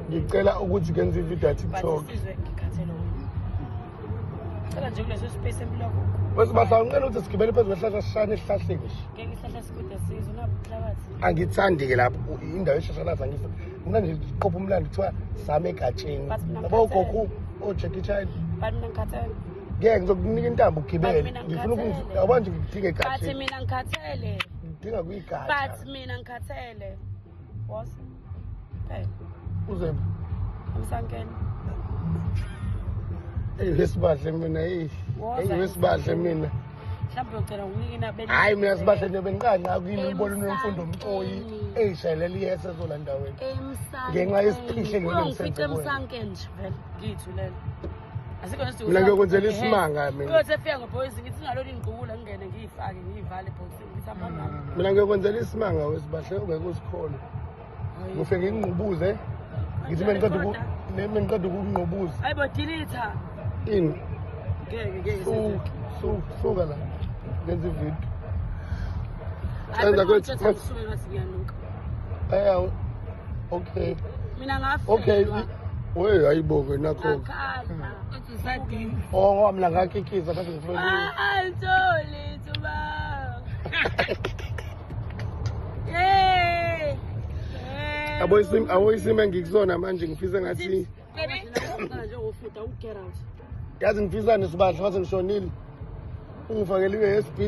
Ngicela ukuthi ngenze ividiyo ya But TikTok. Sizwe, ngikhathele wena. Cela nje kuleso space empilo yakho. Wesibahle, ngicela ukuthi sigibele phezu kwesihlahla, sishane esihlahleni nje. Ngeke isihlahla sikude, Sizwe, unabuhlabathi. Angithandi-ke lapho indawo eshashalaza, angifuni mina nje. Qopha umlando, kuthiwa same egatsheni. But mina Yabo ngikhathele. ugogo oJackie Chan. But mina ngikhathele. Ngeke, ngizokunika intambo ugibele. But mina Ngifuna ngikhathele. yabo nje, ngidinga But egatsheni. mina ngikhathele. Ngidinga kuyigatsha. But mina ngikhathele. Boss. Hey, Uze emsankeni. Eyi wesibahle mina, eyi. Woza. Eyi wesibahle mina. Mhlawumbe uyocela nginike inabele. Hhayi mina sibahle nje, bengiqanqa kini ngibona uNomfundo Mcoyi eyishayelela iyese ezola ndaweni. Emsankeni. Ngenxa yesiphihli engeke Uyongifica ngisenze kuwena. emsankeni nje vele. Ngiyithulele. Asikho nesidingo. Mina ngiyokwenzela isimanga mina. Uyothi efika ngebhokisi, ngithi ngalolu ingqukula, ngingene ngiyifake, ngiyivale ebhokisini, ngithi hamba nami. Mina ngiyokwenzela isimanga wesibahle, ungeke usikhole. Ngifike ngingqubuze. Ngithi mengiqeda ukungqubuza. Hayi bo, delete. Ini? Ngeke, ngeke. Suka, suka, suka la. Ngenza ividiyo. Hayi Enza bo, kwethu- ngisuke ngathi ngiyanuka. Eh, okay. Mina ngafelwa. Okay. We hayibo ke nakho. Ngakhala. Oh, ngoba mina ngakikiza bese ngifuna. Angitholi thuba. Hey. Abo isimo, abo isimo engikusona manje, ngifisa ngathi Baby. Njengofuda u-get out. Yazi ngifisa nesibahle mase ngishonile. Ungifakele i-USB.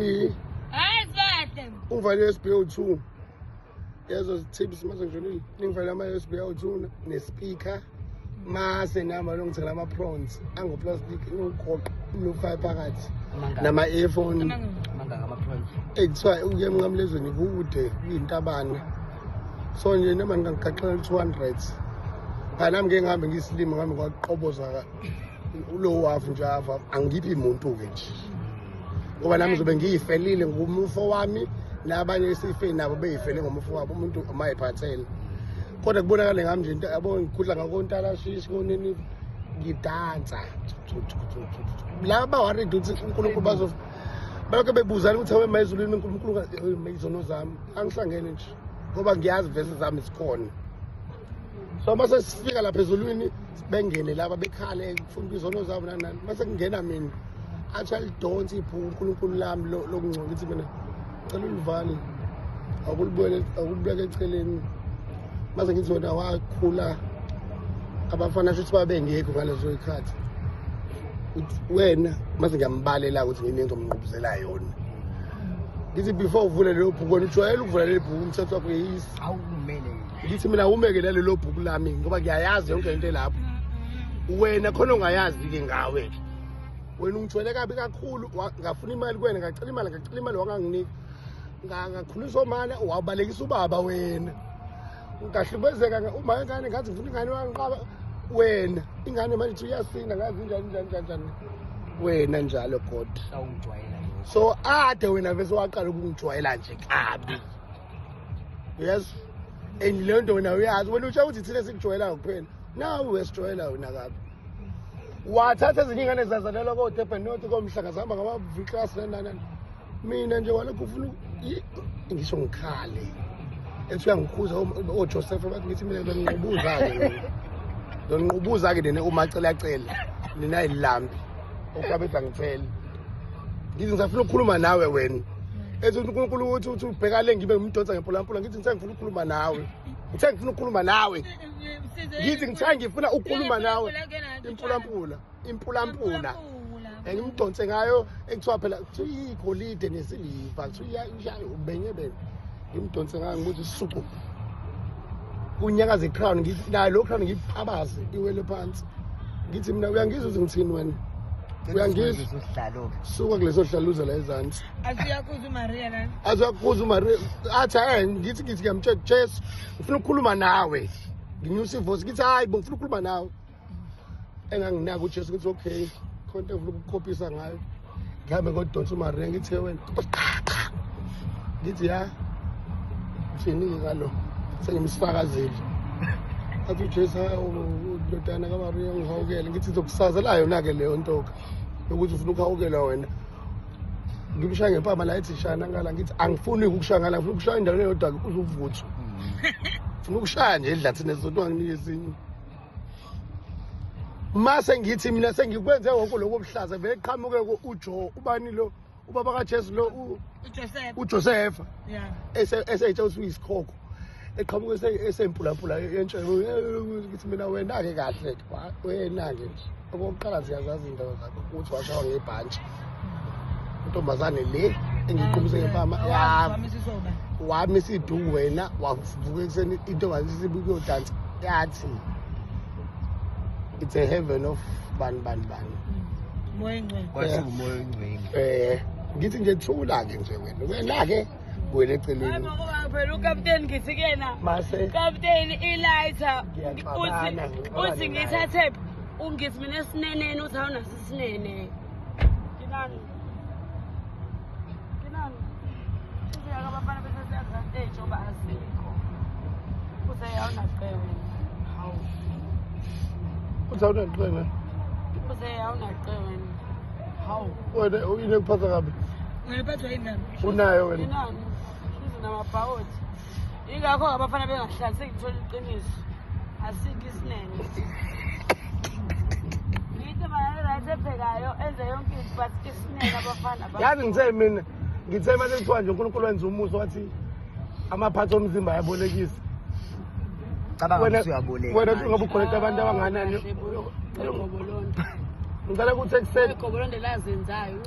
Hayi Sibahle. Ungifakele i-USB O2. Yezo tips, mase ngishonile. Ningifakele ama-USB O2 ne-speaker. Mase nami ngithengela ama-prawns angoplastic, niwugoqe, niwufake phakathi. Nama-earphone. Mangaka ama-prawns? Ekuthiwa ukuya emnqamlezweni kude, kuyintabane, so nje noma ngingagigaxela 200, phela nami ngeke ngihambe ngiyisilima, ngihambe ngwaqoboza ulowo hafu nje, hafu angiphi muntu-ke nje, ngoba nami ngizobe ngiyifelile ngomufo wami, nabanye esife nabo beyifele ngomufo wabo. Umuntu mayiphathele, kodwa kubonakale ngami nje into yabo, ngikhudla ngakontalashishi konini, ngidansa laba ba-worried ukuthi uNkulunkulu bazo balokhu bebuzana ukuthi awe mayezulwini uNkulunkulu, izono zami angihlangene nje, ngoba ngiyazi vese zami zikhona. So mase sifika lapha ezulwini, bengene laba bekhale kufuna izono zabo nani nani, mase kungena mina, athi alidonse ibhuku uNkulunkulu lami lokungcola, ngithi mina cela ulivale, akulibuyele, akulibeke eceleni. Mase ngithi wena wakhula abafana, shuthi babengekho ngalezo yikhathi. Uthi wena mase ngiyambalela ukuthi ngini ngizomnqubuzela yona, ngithi before uvule lelo bhuku, wena ujwayele ukuvula leli bhuku, umthetho wakho yisi. Awumele. Ngithi mina umeke nalelo bhuku lami, ngoba ngiyayazi yonke into elapho. Wena khona ongayazi-ke ngawe-ke, wena ungijwayele kabi kakhulu. Ngafuna imali kuwena, ngacela imali, ngacela imali, wanganginika. Ngakhulisa omane, wabalekisa ubaba wena. Ngahlubezeka uma ingane, ngathi ngifuna ingane, wangiqaba wena ingane. Manje uthi uyasinda, ngazi njani njani njani njani wena njalo god. Awungijwayela. So ade wena vese waqala ukungijwayela nje kabi, yes, and leyo nto wena uyazi, wena usho ukuthi thina sikujwayelayo kuphela, nawe uyasijwayela wena kabi. Wathatha ezinye iy'ngane zazalelwa ko-Durban North, komhlanga, zihamba ngama-V class, nani nani nani. Mina nje walokhu ufuna ngisho ngikhale, ethi uyangikhuza oJoseph bathi, ngithi mina ngizoningqubuza-ke, mina ngizoningqubuza-ke nina umacelacela, nina yilambi okabetha ngithele. Ngithi ngisafuna ukukhuluma nawe wena, ethi uNkulunkulu uthi ubheka le, ngibe ngimdonsa ngempulampula, ngithi ngithe ngifuna ukukhuluma nawe, ngithe ngifuna ukukhuluma nawe, ngithi ngithe ngifuna ukukhuluma nawe. Impulampula, impulampula engimdonse ngayo, ekuthiwa phela kuthiwa igolide nesiliva, kuthiwa ubenye bene, ngimdonse ngayo, ngibuthi suku kunyakaza i-crown, ngithi nayo lo crown ngiyiphabaze iwele phansi. Ngithi mina uyangizwa ukuthi ngithini wena? Uyangizwa? Sihlalo-ke. Suka kuleso hlalo, uze la ezansi. Asiyakhuza uMaria lana. Azakhuza uMaria, athi ngithi ngiyamtshela, Jesu, ngifuna ukukhuluma nawe. Nginyusa ivoice, ngithi hayi bo, ngifuna ukukhuluma nawe. Enganginaka uJesu, ngithi okay, khona into engifuna ukukhophisa ngayo. Ngihambe ngodonsa uMaria, ngithi wena cha cha, ngithi ya uthini ngalo, sengimsifakazile. Athi uJesu, hawu ndodana kaMaria, ngihawukele. Ngithi ngizokusazela yona-ke leyo nto-ke yokuthi ufuna ukuhawukelwa wena. Ngimshaya ngempama la, ethi shaya ngala, ngithi angifuni ukukushaya ngala, ngifuna ukushaya endaweni eyodwa uze uvuthwe, ngifuna ukushaya nje edlathini esodwa, nginike esinye. Mase ngithi mina sengikwenze wonke lokho obuhlaza, vele qhamuke uJo, ubani lo, ubaba kaJesu lo, uJoseph. uJosepha. Yeah. Eseyitsha ukuthi uyisikhokho, eqhamuke esempulampula yentshebe. Ngithi mina, wena-ke kahle, wena-ke nje, okokuqala ziyazazi iy'ndaba zakho ukuthi washawa ngebhantshi intombazane le engiyiqumise ngempama. Wami sisoba. Wami isiduku, wena wavuka ekuseni, intombazane isibuke uyodansa, yathi it's a heaven of bani bani bani. Moya engcwele. Kwathi umoya oyingcwele. Ngithi nje thula-ke nje wena, wena-ke wena eceleni. Hayi ngoba phela ukapteni, ngithi kuyena, mase kapteni, ilayitha. Ngiyaxabana, Uthi ngixabane uthi naye. Ngiyithathe, ungithi mina esineneni, uthi awunaso isinene. Kinani, kinani, uthi abafana bethathe advantage oba asikho, uthi awunaqe wena, hawu. Uthi awunaqena. Uthi awunaqe wena, hawu. Wena yini ekuphatha kabi? Wena uphathwa yini nami? Unayo wena? Inani shuze namabhawoti, yingakho abafana bengahlali. Sengithola iqiniso, asikho isinene. Ngithi mana right ephekayo, enze yonke into, but isinene abafana Yazi ngithe mina, ngithe mase kuthiwa nje uNkulunkulu wenza umusa, wathi amaphathi omzimba ayabolekisa. Cabanga Wena ukuthi uyaboleka wena manje. ungabe ukholeta abantu abanganani. Igobolondo. Ngicela ukuthi ekuseni Igobolondo lazenzayo.